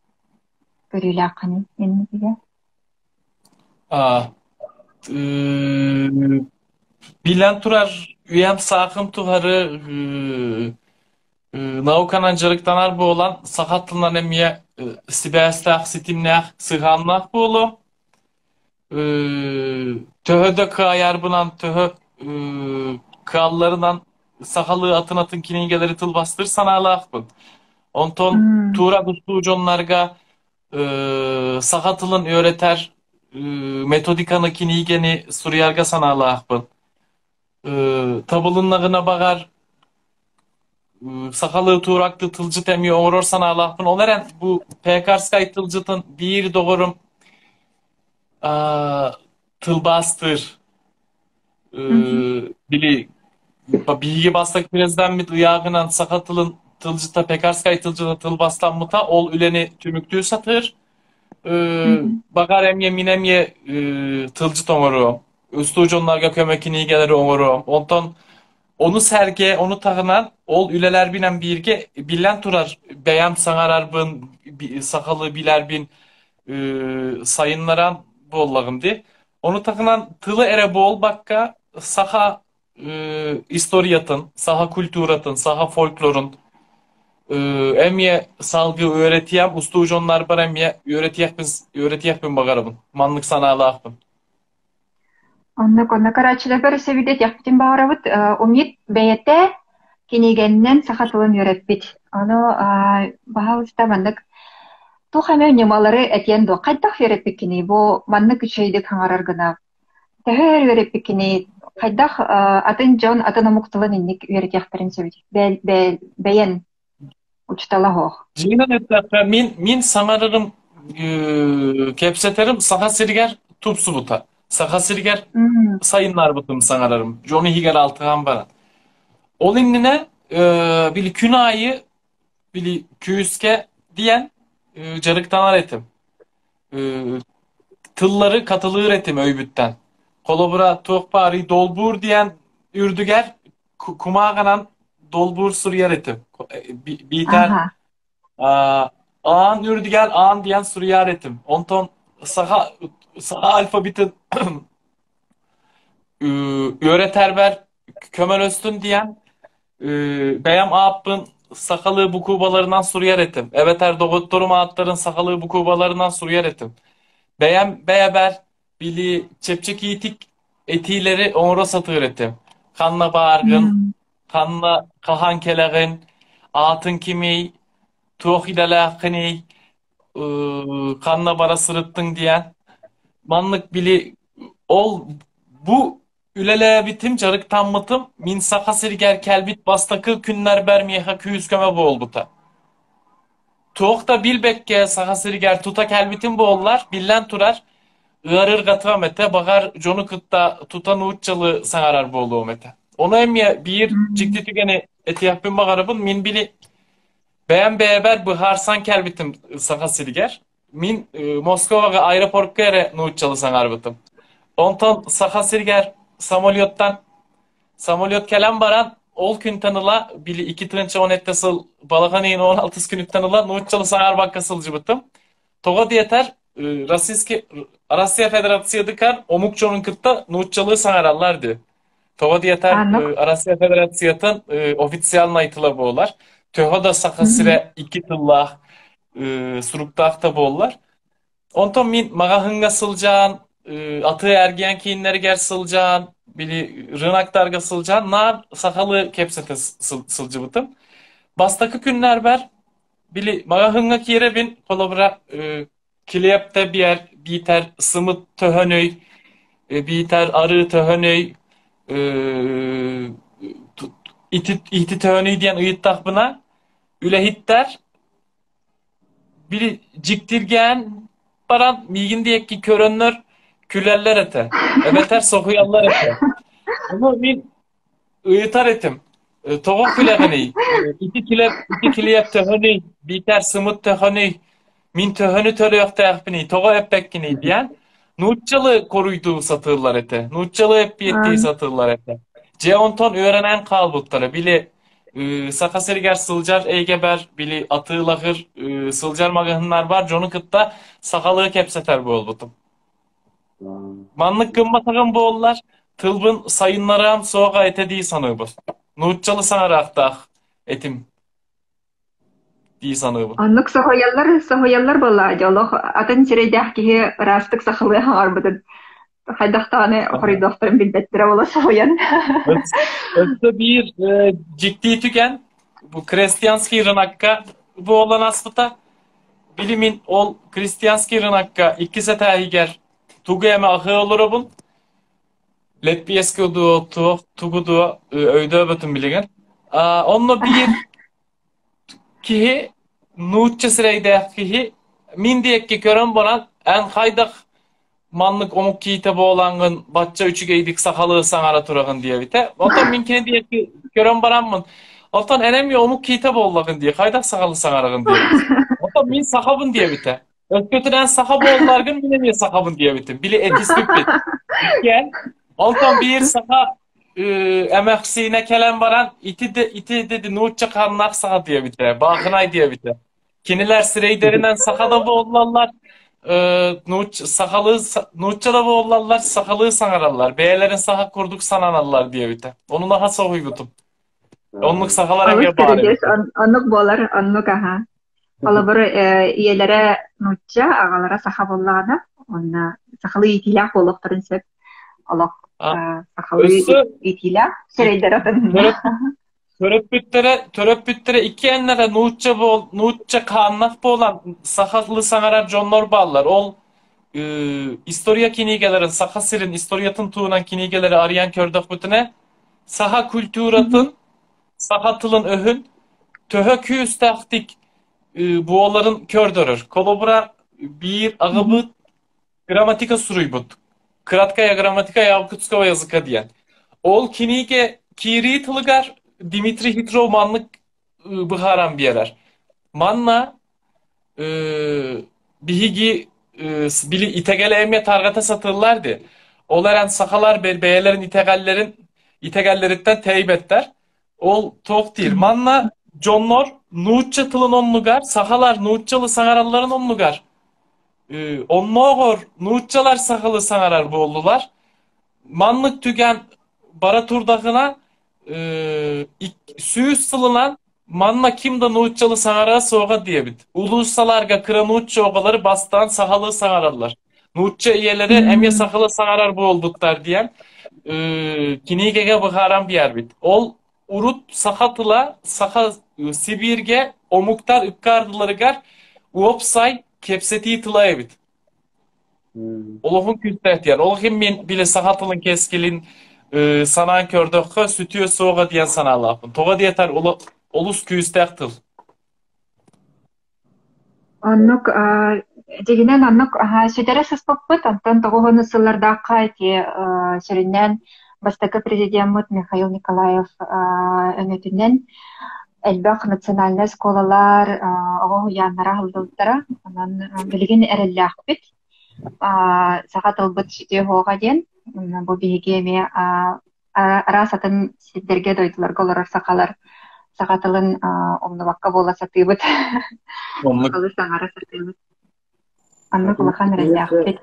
B: көрүүлээххиний инникигэ?
C: А, билэн турар үйэм саахым тухары науканан дьарыктанар буолан саха тылынан эмиэ сибээстээх, ситимнээх, сыһыаннаах буолуом. Төһө да кыайарбынан, төһө кыалларынан сахалыы атын-атын кинигэлэри тылбастыыр санаалаахпын. Онтон тура тустуу дьоннорго саха тылын үөрэтэр методиканы кинигэни суруйарга санаалаахпын. Табылыннаҕына баҕар сахалыы тууракты тылдьыт эмиэ оҥорор санаалаахпын. Ол эрэн бу Пекарскай тылдьытын биир доҕорум тылбаастыыр. Били биһиги бастакы президеммит ыйааҕынан саха тылын тылдьыта Пекарскай тылдьыта тылбаастаммыта ол үлэни түмүктүү сатыыр. Баҕар эмиэ мин эмиэ тылдьыт оҥоруом. Устудьуоннарга көмө кинигэлэри оҥоруом. Онтон ону сэргэ, ону таһынан ол үлэлэрбинэн бииргэ биллэн турар бэйэм саҥарарбын, сахалыы билэрбин. Сайыннаран буоллаҕым дии. Ону таһынан тылы эрэ буолбакка саха историятын, саха культуратын, саха фольклорун эмиэ салгыы үөрэтиэм, устудьуоннарбар эмиэ үөрэтиэхпин үөрэтиэхпин баҕарабын. Маннык санаалаахпын.
B: Оннук, онно көрөөччүлэрбэр өссө биирдэ этиэхпитин баҕарабыт. Умит бэйэтэ кинигэннэн саха тылын үөрэппит. Ону баһаалыста маннык туох эмэ ньымалары этиэн дуо? Хайдах үөрэппиккиний? Бу маннык үчүгэйдик хаҥарар гына төһө өр үөрэппиккиний? Хайдах атын дьон атын омук тылын инник үөрэтиэхтэрин сөбүй? Бэйэн учутала оһох.
C: Дьиҥинэн эттэххэ, мин саҥарарым, кэпсэтэрим Саха сиригэр тупсубута. Саха сиригэр сайыннарбытым саҥарарым. Дьон иһигэр алтыһан баран. Ол иннинэ били күн аайы били күүскэ диэн дьарыктанар этим. Тыллары катылыыр этим өйбүттэн. Холобура, туох баарый долбуур диэн үрдүгэр кумааҕынан долбуур суруйар этим. Биитэр аан үрдүгэр аан диэн суруйар этим. Онтон саха саха алфавитын үөрэтэрбэр көмөлөстүн диэн бэйэм ааппын сахалыы букубаларынан суруйар этим. Эбэтэр доҕотторум ааттарын сахалыы букубаларынан суруйар этим. Бэйэм бэйэбэр били чэпчэкиитик этиилэри оҥоро сатыыр этим. Ханна бааргын, ханна хаһан кэлэҕин, аатын кимий, туох идэлээххиний, ханна бара сырыттыҥ диэн. Маннык били ол бу үлэлээбитим, дьарыктаммытым мин Саха сиригэр кэлбит бастакы күннэрбэр миэхэ күүс-көмө буолбута. Туох да билбэккэ Саха сиригэр тута кэлбитим буоллар, биллэн турар, ыарырҕатыам этэ, баҕар дьону кытта тута нууччалыы саҥарар буолуом этэ. Ону эмиэ биир дьикти түгэни этиэхпин баҕарабын. Мин били бэйэм бэйэбэр быһаарсан кэлбитим Саха сиригэр. Мин Москваҕа аэропортка эрэ нууччалыы саҥарбытым. Онтон Саха сиригэр самолеттан Самолет кэлэн баран, ол күнтэн ыла, били 2017 сыл балаҕан ыйын 16 күнүттэн ыла нууччалыы саҥарбакка сылдьыбытым. Тоҕо диэтэр, Российский Россия Федерациятыгар омук дьонун кытта нууччалыы саҥараллар дии. Тоҕо диэтэр, Россия Федерациятын официальнай тыла буолар. Төһө да Саха сирэ икки тыллаах суруктаах да буоллар. Онтон мин маҕаһыыҥҥа сылдьан, атыы-эргиэн кииннэригэр сылдьан, били рыноктарга сылдьан наар сахалыы кэпсэтэ сылдьыбытым. Бастакы күннэрбэр били маҕаһыыҥҥа киирэбин, холобура, килиэптэ биэр, биитэр сымыт төһөнүй, биитэр арыы төһөнүй, ити, ити төһөнүй диэн ыйыттахпына, үлэһиттэр Били дьиктиргээн баран миигин диэки көрөннөр күлэллэр этэ, эбэтэр соһуйаллар этэ. Ону мин ыйытар этим. Тоҕо күлэҕиний? Ити килиэп, ити килиэп төһөнүй? Биитэр сымыт төһөнүй? Мин төһөнү төлүөхтээхпиний? Тоҕо эппэккиний? диэн нууччалыы коруйдуу сатыыллар этэ. Нууччалыы эппиэттии сатыыллар этэ. Дьэ онтон үөрэнэн хаалбыттара. Били Саха сиригэр сылдьар эйгэбэр били атыылаһыр сылдьар маҕаһыыннар бар дьону кытта сахалыы кэпсэтэр буолбутум. Маннык гымматаҕым буоллар, тылбын сайыннарыам суоҕа этэ дии саныыбын. Нууччалы саҥараахтаах этим дии саныыбын.
B: Оннук соһуйаллар, соһуйаллар буоллаҕа дьэ олох атын сирэйдээх киһи ыраастык сахалыы хаҥарбытын хайдах даҕаны хоруйдуохтарын билбэттэрэ буола соһуйан.
C: Өссө биир дьикти түгэн бу крестьянский рынокка буолан аспыта. Били мин ол крестьянский рынокка иккис этээһигэр тугу эмэ аһыы олоробун. Лэппиэскэ дуо, туох тугу дуо өйдөөбөтүм билигин. Онно биир киһи нуучча сирэйдээх киһи мин диэки көрөн баран эн хайдах маннык омук киитэ буолаҥҥын бачча үчүгэйдик сахалыы саҥара тураҕын диэбитэ. Оттон мин кини диэки көрөн бараммын, оттон эн эмиэ омук киитэ буоллаҕын дии, хайдах сахалыы саҥараҕын диэбит. Оттон мин сахабын диэбитэ. Өскөтүнэн саха буолларгын мин эмиэ сахабын диэбитим. Били этиспиппит. Иккиэн. Онтон биир саха эмэхсиинэ кэлэн баран ити де ити деди нуучча хааннаах саха диэбитэ, баахынай диэбитэ. Кинилэр сирэйдэринэн саха да буоллаллар. Сахалыы нуучча да буоллаллар, сахалыы саҥараллар, бэйэлэрин саха курдук сананаллар диэбитэ. Ону наһаа соһуйбутум. Оннук сахалар
B: Олус
C: эмиэ баар
B: көрүдьүөс
C: эбит.
B: Оннук буолар, оннук аһа. Холобур, ийэлэрэ нуучча, аҕалара саха буоллаҕына, уонна сахалыы иитиилээх буолуохтарын сөп. Олох сахалыы
C: Өссө
B: иитиилээх сирэйдэрэ атынна.
C: Төрөппүттэрэ иккиэннэрэ нуучча буол нуучча хааннах буолан сахалыы саҥарар дьоннор бааллар. Ол история кинигэлэрин, Саха сирин историятын туһунан кинигэлэри арыйан көрдөхпүтүнэ, саха культуратын, саха тылын өһүн төһө күүстээхтик буоларын көрдөрөр. Холобура, биир аҕабыт грамматика суруйбут. Краткая грамматика якутского языка диэн. Ол кинигэ киирии тылыгар Дмитрий Хитров маннык быһааран биэрэр. Манна биһиги били итэҕэл эмиэ тарҕата сатыыллар дии. Ол эрэн сахалар бэйэлэрин итэҕэллэрин итэҕэллэриттэн тэйбэттэр. Ол туох диир? Манна дьоннор нуучча тылын оннугар, сахалар нууччалы саҥаралларын оннугар оннооҕор нууччалар сахалы саҥарар буоллулар. Маннык түгэн бара турдаҕына 100 сылынан манна ким да нууччалы саҥарыа суоҕа диэбит. Улууссаларга кыра нуучча оҕолору бастаан сахалыы саҥараллар. Нуучча ийэлэрэ эмиэ сахалы саҥарар буолбуттар диэн кинигэгэ быһааран биэрбит. Ол урут саха тыла саха Сибииргэ омуктар ыккардыларыгар уопсай кэпсэтии тыла эбит. Олоҕун күүстээх диэн. Ол иһин мин били саха тылын кэскилин санаан көрдөххө сүтүө суоҕа диэн санаалаахпын. Тоҕо диэтэр олус күүстээх тыл.
B: Оннук дьиҥинэн оннук сүтэрэ сыспыппыт, онтон 90 сыллардаахха ити сүрүннээн бастакы президеммыт Михаил Николаев өҥөтүнэн элбэх национальнай оскуолалар, оҕо уһуйааннара аһыллыбыттара. Онон билигин эрэллээхпит. Саха тылбыт сүтүө суоҕа диэн. Бу биһиги эмиэ араас атын сирдэргэ, дойдуларга олорор сахалар саха тылын умнубакка буола сатыыбыт. Сахалыы саҥара сатыыбыт. Оннук улахан эрэллээхпит.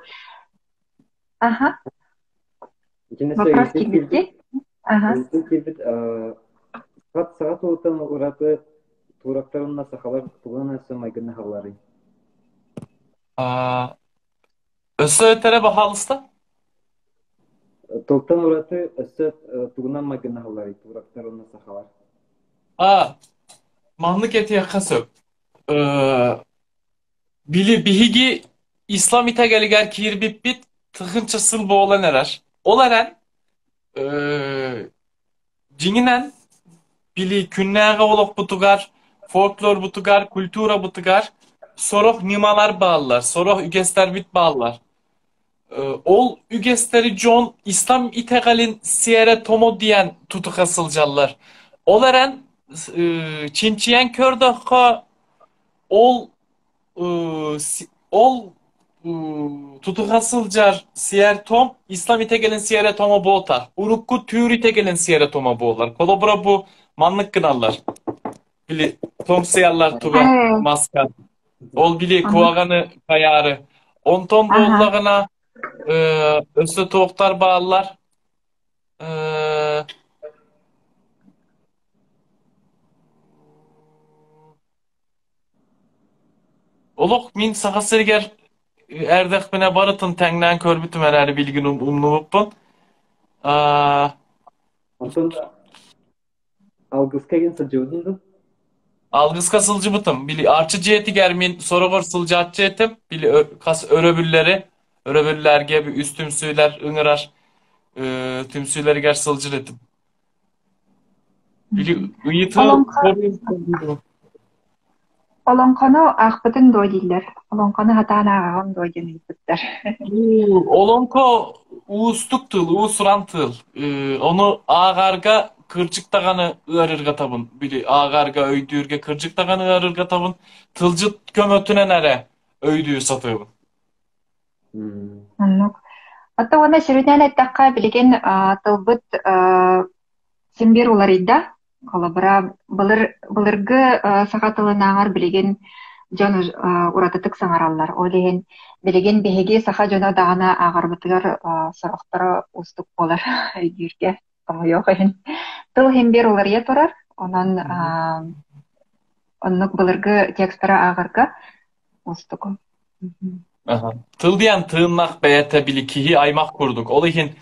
B: Аха. Вопрос киирбит. Аха.
A: Киирбит саха тылыттан ураты туурактар уонна сахалар тугунан өссө майгыннаһалларый?
C: Өссө этэрэ баһаалыста?
A: Тылтан ураты өссө тугунан майгыннаһалларый туурактар уонна сахалар?
C: А, маннык этиэххэ сөп. Били биһиги ислам итэҕэлигэр киирбиппит тыһыынча сыл буолан эрэр. Ол эрэн дьиҥинэн били күннээҕи олохпутугар, фольклорбутугар, культурабытыгар сорох ньымалар бааллар, сорох үгэстэрбит бааллар. Ол үгэстэри дьон ислам итэҕэлин сиэрэ-томо диэн тутуха сылдьаллар. Ол эрэн чинчийэн көрдөххө, ол ол тутуха сылдьар сиэр-том ислам итэҕэлин сиэрэ-томо буолта. Урукку түүр итэҕэлин сиэрэ-томо буолар. Холобура бу маннык гыналлар. Били тоҥсуйаллар туга маска. Ол били куһаҕаны хайаары. Онтон буоллаҕына өссө туохтар бааллар. Олох мин Саха сиригэр эрдэхпинэ барытын тэҥнээн көрбүтүм эрээри билигин умнубуппун.
A: Онтон алгыска игин сылдьыбытын дуу?
C: Алгыска сылдьыбытым. Били Арчы дьиэтигэр мин сороҕор сылдьааччы этим. Били хас өрөбүллэри, өрөбүллэргэ үс түмсүүлэр ыҥырар түмсүүлэригэр сылдьыр этим. Били ыйытыы
B: Олоҥхону аахпытыҥ дуо дииллэр. Олоҥхону сатаан ааҕаҕын дуо диэн ыйыппыттар.
C: Олоҥхо уустук тыл, уус-уран тыл. Ону ааҕарга кырдьык даҕаны ыарырҕатабын. Били ааҕарга, өйдүүргэ кырдьык даҕаны ыарырҕатабын. Тылдьыт көмөтүнэн эрэ өйдүү сатыыбын.
B: Оннук. Оттон уонна сүрүннээн эттэххэ, билигин тылбыт син биир уларыйда. Холобура, былыр былыргы саха тылынааҕар билигин дьон уратытык саҥараллар. Ол иһин билигин биһиги саха дьоно даҕаны ааҕарбытыгар сорохторо уустук буолар өйдүүргэ, хомойуох иһин. Тыл иһин биир уларыйа турар, онон оннук былыргы текстары ааҕарга уустук.
C: Тыл диэн тыыннах бэйэтэ били киһи аймах курдук. Ол иһин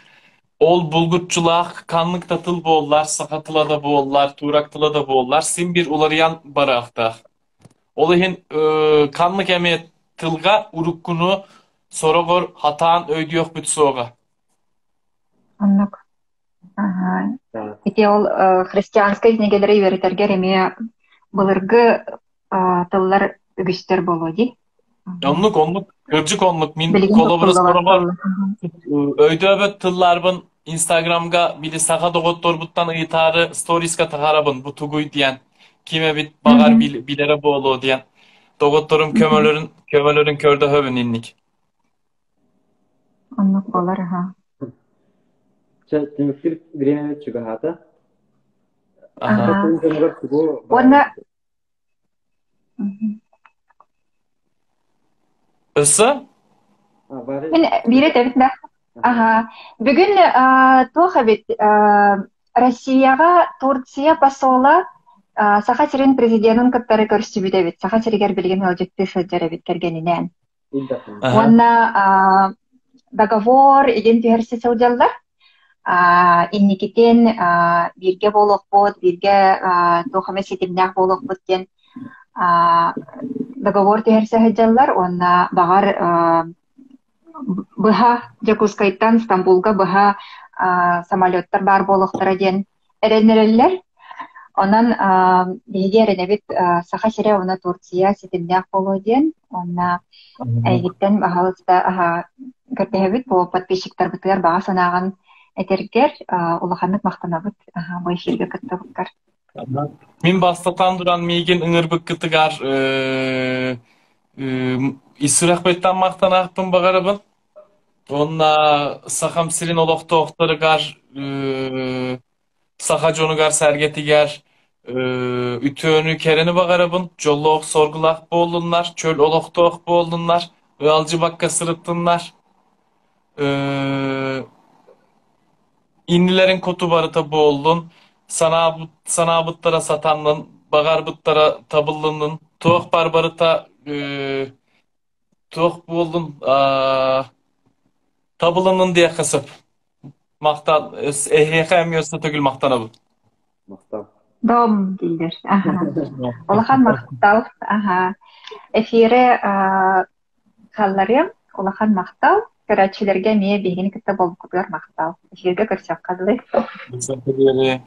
C: ол булгуччулаах ханнык да тыл буоллар, саха тыла да буоллар, турак тыла да буоллар, син биир уларыйан барыахтаах. Ол иһин ханнык эмэ тылга уруккуну сороҕор хатаан өйдүөхпүт суоҕа.
B: Оннук. Аһа. Ити ол христианскай кинигэлэри үөрэтэргэр эмиэ былыргы тыллар үгүстэр буолуо дии.
C: Оннук, оннук. Кырдьык оннук. Мин холобура сороҕор өйдөөбөт тылларбын Инстаграмга били саха доҕотторбуттан ыйытаары сториска таһаарабын бу тугуй диэн. Ким эбит баҕар билэрэ буолуо диэн. Доҕотторум көмөлөрүн көмөлөрүн көрдөһөбүн инник.
B: Оннук буолар аһа.
A: Чэ, түмүктүүр бириэмэбит чугаһаата.
B: Аха. Уонна
C: Өссө?
B: Мин биир этэбит да. Аха. Бүгүн туох эбит Россияҕа Турция посола Саха сирин президенин кыттары көрсүбүт эбит. Саха сиригэр билигин ыалдьыттыы сылдьар эбит кэргэнинээн. Уонна договор игин түһэрсэ сылдьаллар. Инникитин бииргэ буолуохпут, бииргэ туох эмэ ситимнээх буолуохпут диэн договор түһэрсэ сылдьаллар уонна баҕар быһа Дьокуускайтан Стамбулга быһа самолеттар баар буолуохтара диэн эрэнэрэллэр. Онон биһиги эрэнэбит Саха сирэ уонна Турция ситимнээх буолуо диэн. Уонна эйигиттэн баһаалыста көрдөһөбүт бу подписчиктарбытыгар баҕа санааҕын этэргэр улаханнык махтанабыт бу эфиргэ кыттыбыккар.
C: Мин бастатан туран миигин ыҥырбыккытыгар ис сүрэхпиттэн махтанаахпын баҕарабын. Уонна Сахам сирин олохтоохторугар, саха дьонугар-сэргэтигэр үтүөнү, кэрэни баҕарабын. Дьоллоох-соргулаах буоллуннар, чөл олохтоох буоллуннар, ыалдьыбакка сырыттыннар. Иннилэрин хоту барыта буоллун, санаабыттара сатаннын, баҕарбыттара табыллыннын, туох баар барыта Туох буоллун табылыннын диэххэ сөп. Махтал эһиэхэ эмиэ өссө төгүл махтанабын.
A: Махтал.
B: Дом дииллэр. Аха. Улахан махтал. Аха. Эфири халларыам. Улахан махтал. Көрөөччүлэргэ эмиэ биһигини кытта буолбуккутугар махтал. Эфиргэ көрсөххө дылы.
C: Көрсөххө диэри.